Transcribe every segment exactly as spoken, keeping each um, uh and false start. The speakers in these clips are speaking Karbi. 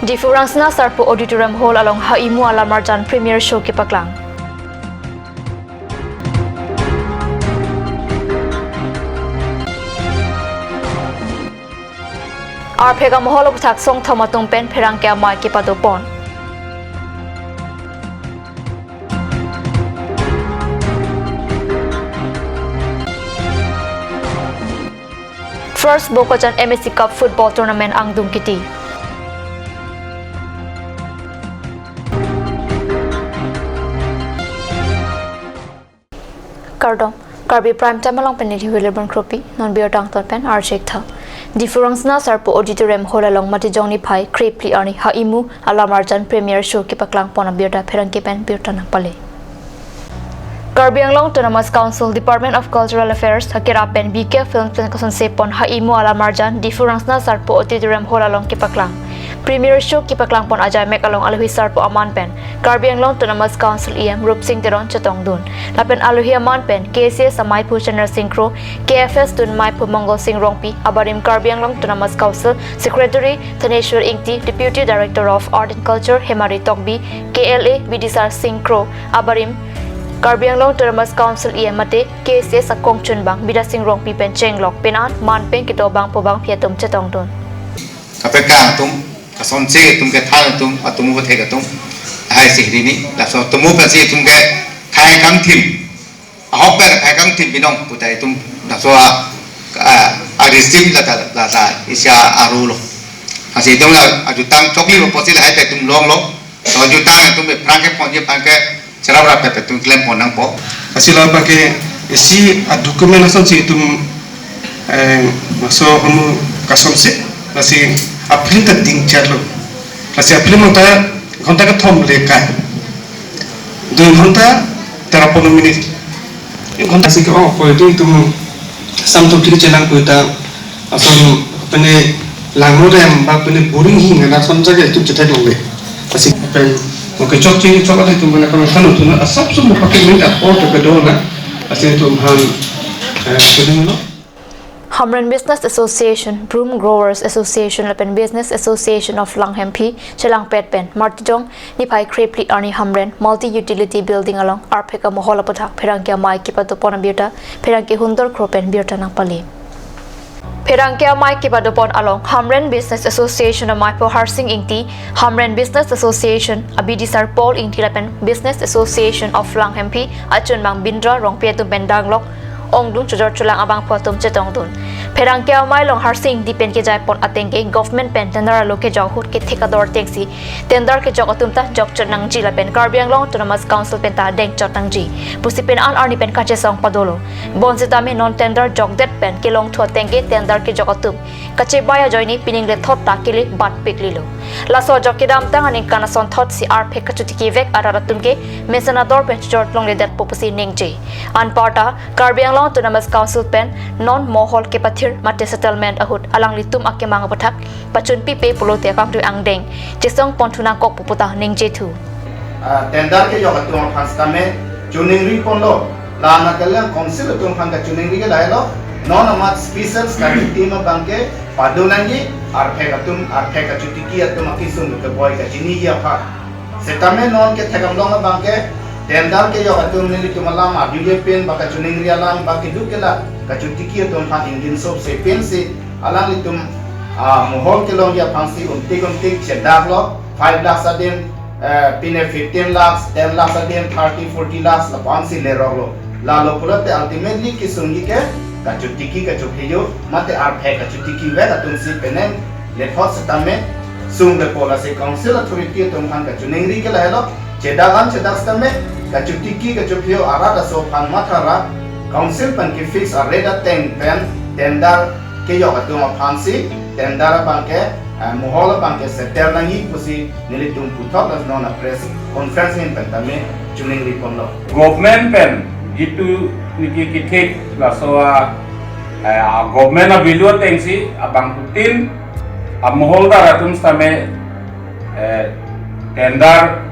Diphu Rangsina Sarpo Auditorium Hall along Ha Imu Alamarjan Premiere Show kepaklang. Arphek amohol aputhak songthom atum pen pherangke amei kepadopon. First Bokajan M A C Cup Football Tournament angdung kiti. Kardom, Karbi Prime Time along pen neli William Kropi, non birta angton pen archek tha. Diphu Rangsina Sarpo Auditorium Hall along Matijong niphai krephli arni Ha Imu Alamarjan Premiere Show kepaklangpon abirta pherangke pen birta nangpale. Karbi Anglong Autonomous Council Department of Cultural Affairs akira pen B K Films pen kasonsepon Ha Imu Alamarjan Diphu Rangsina Sarpo Auditorium Hall along kepaklang. Premiere Show kepaklangpon ajaimek along alohi sarpo aman pen Karbi Anglong Autonomous Council E M Rupsing Teron chetongdun. Lapen alohi aman pen K C S ameiphu Chandra Sing Kro, K F S dun meiphu Mongol Sing Rongpi, abarim Karbi Anglong Autonomous Council Secretary Thaneshwar Ingti, Deputy Director of Art and Culture Hemari Tokbi, K L A Bidisar Sing Kro, abarim Karbi Anglong Autonomous Council E M mate K C S akongchunbang Bidya Sing Rongpi pen chenglok penan man pen kedo bangpo bangphi atum chetongdun. Kaprek kang atum, kasonse atum, kethan atum, atumu pathek atum, hai sihri ni, laso atumu pensi atum ke thai kangthim, ahok pen thai kangthim binong putai atum, laso a, a, a receive lata, lata, isi aru lo. Lasi atum la, ajutang chokli lo posi lahai pen atum longlo, so ajutang atum ke pherangke ponji pherangke, cherap rap pet pet atum klempon nangpo. Lasi la abangke isi a document asonsi itum, eh, laso hamu kasonse, lasi aphrang ta dingchar lo. Lasi aphrang mata ghonta kethom le kai. Dui ghonta tera pono minit. Ek ghonta si ke, oh, ko itum itum samthum thik chelang ko ita. Ason pene langno rem ba pene boring hing na son jaga itum chetheklongle. Lasi pen oke chok chini chok ate itum mana kami kanu tuna asap sum pakai minta order ke dona. Lasi itum han, eh, keding lo. Hamren Business Association, Broom Growers Association lapen Business Association of Langhemphi chelangpet pen Matijong niphai krephli arni Hamren Multi Utility Building along arphek amohol aputhak pherangke amei kepadopon abirta pherangke Hundor Kro pen birta nangpale. Pherangke amei kepadopon along Hamren Business Association ameiphu Harsing Ingti, Hamren Business Association abidisar Paul Ingti lapen Business Association of Langhemphi achunbang Bindra Rongpi atum pen danglok ongdung chojor chulang abangphu atum chetongdun. Pherangke amei along Harsing Ingti pen kejaipon atengke government pen tender alo kejok ahut kethek ador atengsi tender kejok atum ta jokchot nangji lapen Karbi Anglong Autonomous Council pen ta dengchot nangji pusi penan arni pen kachesong padolo. Bonsitame non tender jokdet pen kelongthu atengke tender kejok atum kachebai ajoine pining lethot ta kele batpik lilo. Laso ajok kedamtang aningkan asonthotsi arphek kachotikivek arat atum ke mesen ador pen chojor longle detpo pusi ningje. Anparta Karbi Anglong Autonomous Council pen non mohol kepathir mate settlement ahut alanglitum akemang aputhak pachunpipe pulote akangtui angdeng chesongpon thu nangkok pu puta ningjethu. Ah, tender kejok atum aphan sitame choningri ponlo. La na kelang council atum aphan kachoningri ke lahelo. Non amat special study team abangke padonangji, arphek atum, arphek kachotiki atum akesung keboi kachiniji aphan. Sitame non kethek amlong abangke tender kejok atum nelitum alam arjuje pen ba kachoningri alam ba keduk kelak kachotiki atum aphan ingginsopse pensi alanglitum, ah, mohol kelongji aphansi untik untik chedaklo, five lakhs adim, eh, pine fifteen lakhs, ten lakhs adim, thirty, forty lakhs lapuansi leroklo. Lalo pulote ultimately kesungji ke kachotiki kachophejo mate arphek kachotikivek atumsi penang lethot sitame sunglepo. Lasi council authority atum aphan kachoningri ke lahelo, chedak an chedak sitame kachotiki kachophejo arat aso aphan mathara council pen kefix a-rate ateng pen tender kejok atum aphansi tender abangke, eh, mohol abangke setter nangji pusi nelitum puthot laso non a-press conference ahin pen tame choningri ponlo. Government pen jitu niki kethek laso a, eh, a-government a-value atengsi abangphutin amoholdar atum sitame, eh, tender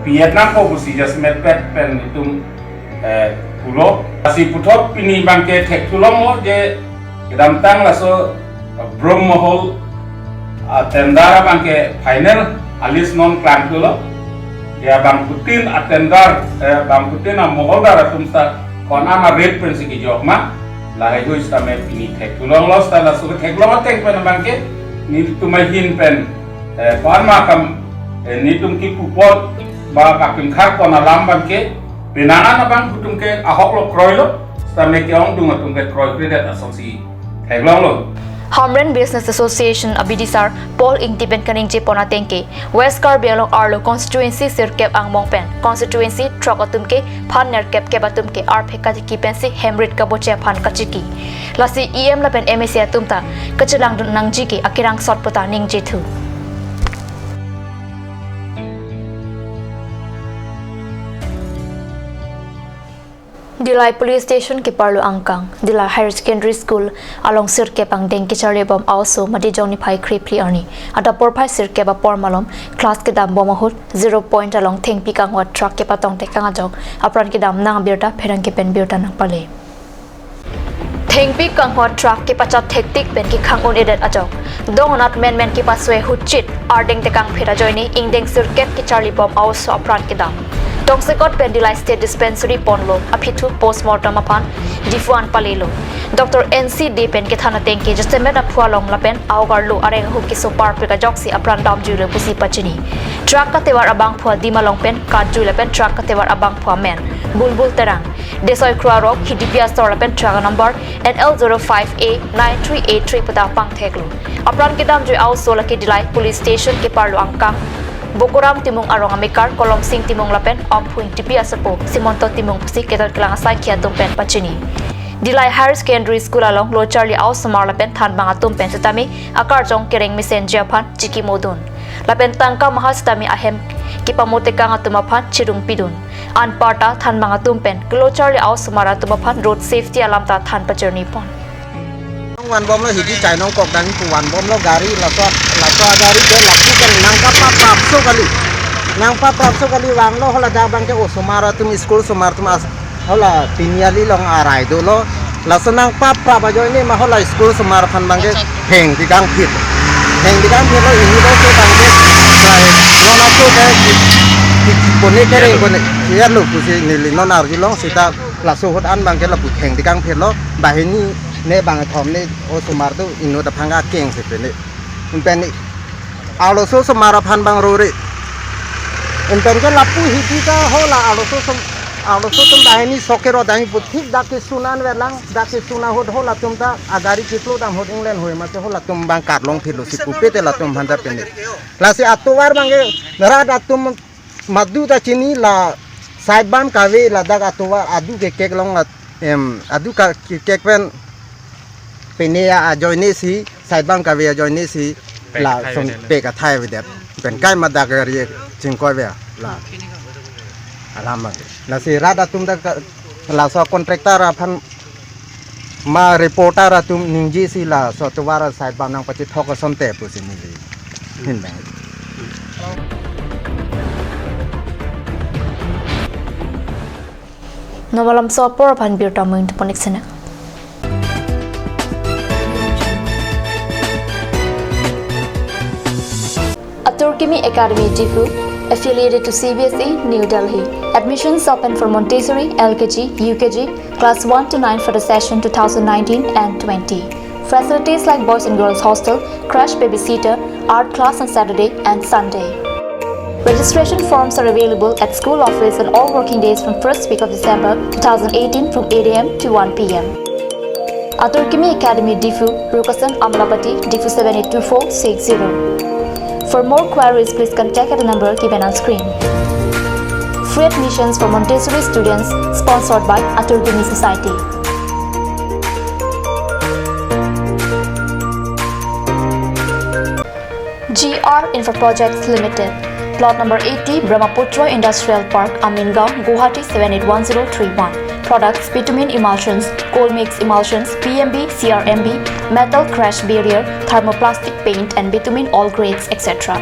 pi-et nangpo pusi jasemet pet pen itum, eh, pulo. Lasi puthot pini abangke thekthu longlo je kedamtang laso, eh, Broom Mohol A tender abang ke final a list non klangthulo. Ya bangphutin a tender, eh, bangphutin amoholdar atum seta ko-an a-rate pensi kejok ma, lahaihui sitame pini theklonglo, seta laso ketheklong ateng pen abang ke netum ahin pen, eh, ko-an ma kam, eh, netum kipu apot ba kapinkhar ko-an alam abang ke, penang an abangphutin ke ahok lo kroilo, sitame ke-ongdung atum ke kroikredet asonsi theklonglo. Hamren Business Association abidisar Paul Ingti pen kaningje pon ateng ke, West Karbi Anglong arlo constituency sirkep angbong pen constituency throk atum ke phan nerkep kep atum ke arphe katiki pensi hemrit kaboche aphan kachiki. Lasi E M lapen M A C atum ta kachelangdun nangji ke akerangsot puta ningjethu. Dillai Police Station keparlo angkang, Dillai Higher Secondary School along sirkep angdeng kecharlibom a-oso Matijong niphai krephli arni adap porphai sirkep apor malom class kedambom ahut zero point along thengpi kanghua truck kepatongte kangajok apran kedam nang abirta pherangke pen birta nangpale. Thengpi kanghua truck kepachat thektik pen kekhang un-edet ajok, dong anat menmen kepasoi ahut chit ardeng tekang phit ajoine ingdeng sirkep kecharlibom a-oso apran kedam. Tongsekot pen Dillai State Dispensary ponlo, aphi thu postmortem aphan Diphu an palelo. Doctor N C Dey pen kethan ateng ke jasemet aphu along lapen a-ogarlo areng ahu keso parpik ajoksi apran damjuilo pusi pachini. Truck katovar abangphu adim along pen katjui lapen truck katovar abangphu amen Bulbul Terang, Desoi Kro Arok, Hidipi asor lapen truck number N L zero five A nine three eight three puta pangtheklo. Apran kedamjui a-oso lake Dillai Police Station keparlo angkang Bokoram Timung arong amekar Kolom Sing Timung lapen Omphung Tipi asopo Simonto Timung pusi ketot kelang asaikhi atum pen pachini. Dillai Higher Secondary School along lo charli a-osomar lapen thanbang atum pen sitame akarjong kereng mesenji aphan chikimodun lapen tangka maha sitame ahem kepamo tekang atum aphan chirung pidun. Anparta thanbang atum pen kelo charli a-osomar atum aphan road safety alam ta than pajirni pon. Vanbomlo, hidi chainong kok dang pu vanbomlo gari, laso, laso agari ke lapu kali, nangkapaprapso kali. Nangpaprapso kali vanglo, hala dak abang ke osomar atum, school osomar atum as, hala pini ali along arai dolo. Laso nangpaprap ajoine ma hala school osomar aphan abang ke heng dikangphit. Heng dikangphitlo, inut aso abang ke, non aso ke, kone kereng kone, ya lo pusi neli non arjulong seta laso ahut an abang ke lapu heng dikangphitlo, banghini ne bangthom ne osomar do inut aphan akeng si pene. Pen ne arloso osomar aphan abang rore. Pen ke lapu hidi ta hala arloso som-, arloso atum banghini sok kero dang pu thik dak kesun an velang, dak kesun ahut halatum ta agari keplo dam ahut inglen hoi mate halatum abang karlong phitlo si pupe te latum aphan ta pene. Lasi atovar abang ke rat atum madu ta chini la side bam kave ladak atovar adu kekek along la, em, adu ka kekek pen pene ajoine si side bam kave ajoine si la pe kathai song avedet. Pe kathai avedet. Pen kai ma dak gari chingkoi ave la alam abang. Lasi rat atum ta ka, laso contractor aphan ma reporter atum ningje si laso atovar side bam nangpachethok asonte pusi neli hin bang. Nomalam so apor aphan birta mo ingtupon iksena. Atur Kimi Academy Diphu, affiliated to C B S E, New Delhi. Admissions open for Montessori, L K G, U K G, class one to nine for the session two thousand nineteen and twenty. Facilities like boys and girls hostel, crash babysitter, art class on Saturday and Sunday. Registration forms are available at school office on all working days from first week of December two thousand eighteen from eight A M to one P M. Atur Kimi Academy Diphu, Rukasan Amlapati, Diphu seven eight two four six zero. For more queries, please contact at the number given on screen. Free admissions for Montessori students, sponsored by Atur Kimi Society. G R Infra Projects Limited, Plot number eighty, Brahmaputra Industrial Park, Amingaon, Guwahati seven eight one zero three one. Products: bitumen emulsions, cold mix emulsions, P M B, C R M B, metal crash barrier, thermoplastic paint and bitumen all grades, et cetera.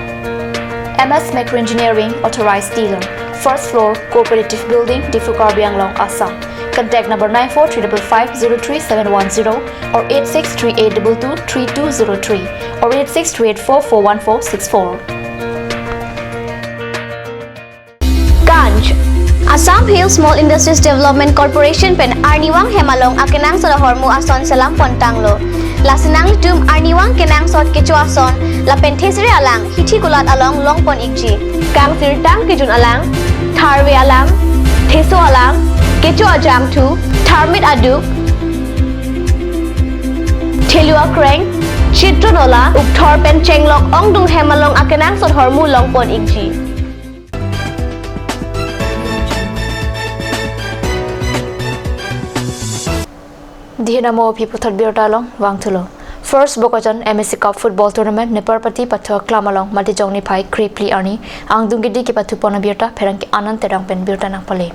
M S Macro Engineering, authorized dealer. First floor, Cooperative Building, Diphu, Karbi Anglong, Assam. Contact number nine four three double five zero three seven one zero or eight six three eight double two three two zero three or eight six three eight four four one four six four. Ganj. Assam Hill Small Industries Development Corporation pen arnivang hem along akenangsot ahormu ason selam pontanglo. Lasi nanglitum arnivang kenangsot kecho ason lapen thesere alang hithi kulat along longpon ikji. Kangsirtang kejun alang, tharve alang, theso alang, kecho ajangthu, tharmit aduk, thelu akreng, chitro nola, ukthor pen chenglok ongdung hem along akenangsot ahormu longpon ikji. Dihin amo aphi puthot birta along vangthulo. First Bokajan M A C Cup Football Tournament Niparpati pathu aklam along Matijong niphai kre phli arni angdung kiti kepathupon abirta pherangke Anand Terang pen birta nangpale.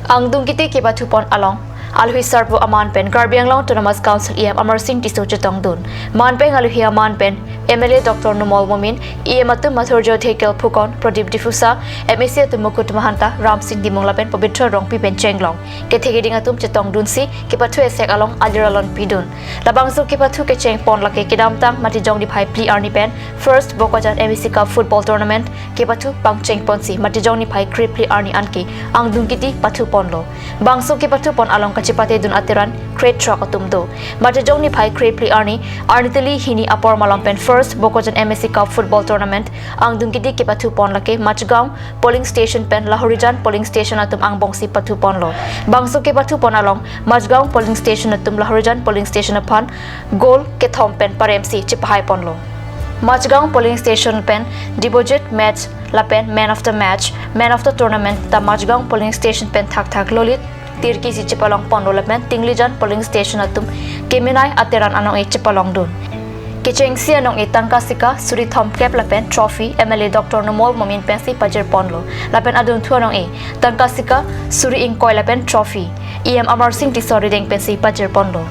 Angdung kiti kepathupon along alwi sarpo aman pen Karbi Anglong Autonomous Council E M Amarsing Tisso chetongdun. Man pen alwi aman pen M L A Doctor Numal Momin, E M atum Mathurjyothi Kherfukon, Pradip Diphusa, M A C atum Mukut Mahanta, Ramsing Timung lapen Pabitra Rongpi pen chenglong. Kethe keding atum chetongdunsi kepathu esek along alir alon pidun. Labangso kepathu kechengpon lake kedamtang Matijong niphai phli arni pen First Bokajan M A C Cup Football Tournament kepathu pangchengponsi Matijong niphai kre phli arni anke angdung kiti pathuponlo. Bangso kepathupon along kachepatedun ateran krethrok atum do. Matijong niphai kre phli arni, arni teli hini apor malom pen First Bokajan M A C Cup Football Tournament angdung kiti kepathupon lake Machgaon Polling Station pen Lahorijan Polling Station atum angbongsi pathuponlo. Bangso kepathupon along Machgaon Polling Station atum Lahorijan Polling Station aphan goal kethom pen paremsi chepahaiponlo. Machgaon Polling Station pen Debojit Match lapen Man of the Match, Man of the Tournament ta Machgaon Polling Station pen thakthak Lolit Tirkisi chepalongponlo lapen Tinglijan Polling Station atum kemenei ateran anong-e chepalongdun. Kechengsi anong-e tangka sika suri thomkep lapen trophy M L A Doctor Numal Momin pensi pajirponlo. Lapen adunthu anong-e tangka sika suri ingkoi lapen trophy E M Amarsing Tisso arideng pensi pajirponlo.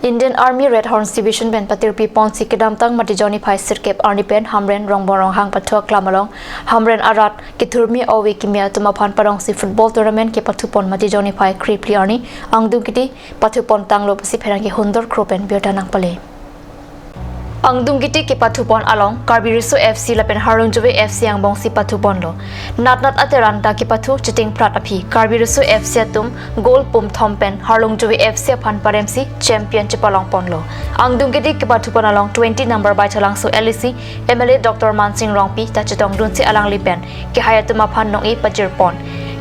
Indian Army Red Horns Division pen patirpiponsi kedamtang Matijong niphai sirkep arni pen Hamren Rongbong Ronghang pathu aklam along Hamren arat kethurmi ove kimi atum aphan parongsi football tournament kepathupon Matijong niphai kre phli arni angdung kiti pathupontanglo pusi pherangke Hundor Kro pen birta nangpale. Angdung kiti kepathupon along Karbi Riso F C lapen Harlung Jove F C angbongsi pathuponlo. Natnat ateran ta kepathu chitingprat aphi Karbi Riso F C atum goal pum thom pen Harlung Jove F C aphan paremsi champion chepalongponlo. Angdung kiti kepathupon along twenty number Baithalangso L A C M L A Doctor Mansing Rongpi ta chetongdunsi alangli pen kehai atum aphan nong-e pajirpon.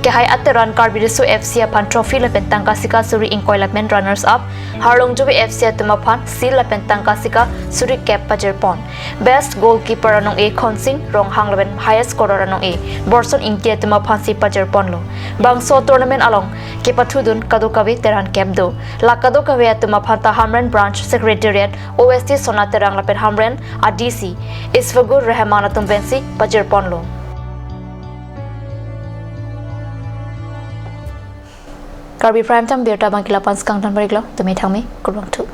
Kehai ateran Karbi Riso F C aphan trophy lapen tangka sika suri ingkoi lapen runners up Harlung Jove F C atum aphan seal lapen tangka sika suri kep pajirpon. Best goalkeeper anong-e Khonsing Ronghang lapen highest scorer anong-e Borson Ingti atum aphansi pajirponlo. Bangso tournament along kepathudun kadokave teran kep do. La kadokave atum aphan ta Hamren Branch Secretariat O S D Sona Terang lapen Hamren a D C Isfagur Rahman atum pensi pajirponlo. Karbi Prime Time birta abangke la-an si kangton pariklo, tumi thangmi, kurvangthu.